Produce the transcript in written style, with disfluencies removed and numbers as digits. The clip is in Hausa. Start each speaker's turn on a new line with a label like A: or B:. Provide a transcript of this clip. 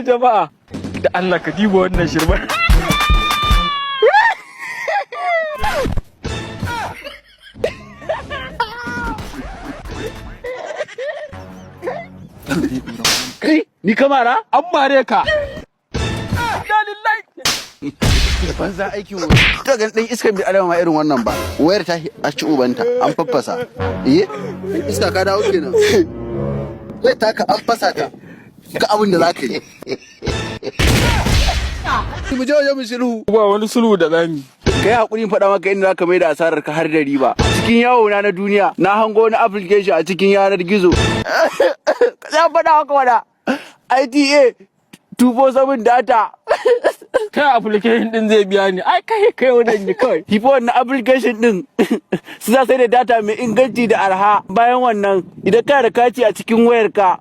A: Jama'a, da Allah ka diba wannan shirman.
B: Kai, ni kamara?
A: An mare ka.
B: Banza aikin wuri. Ta ga dan iskan bi adama ma irin wannan ba. Wayar ta a ci ubanta, an faffasa. Iye? Dan iska ka dawo kenan. Wayar ta ka an fasa ta. Ga abin da zaka yi. Mu je waje mu sulhu.
A: Ba wani sulhu da zamu.
B: Kai hakuri faɗa maka inda zaka mai da asarar ka har da riba. Cikin yawo na na duniya, na hango wani application a cikin yanar gizo. Ya faɗa maka wada. ITA 247 data.
A: Kai, application din zai biya ni. Ai kai kai wannan ni kawai.
B: Hifi wannan application din su za sai da data mai inganci da arha. Bayan wannan, idan kana da kati a cikin wayarka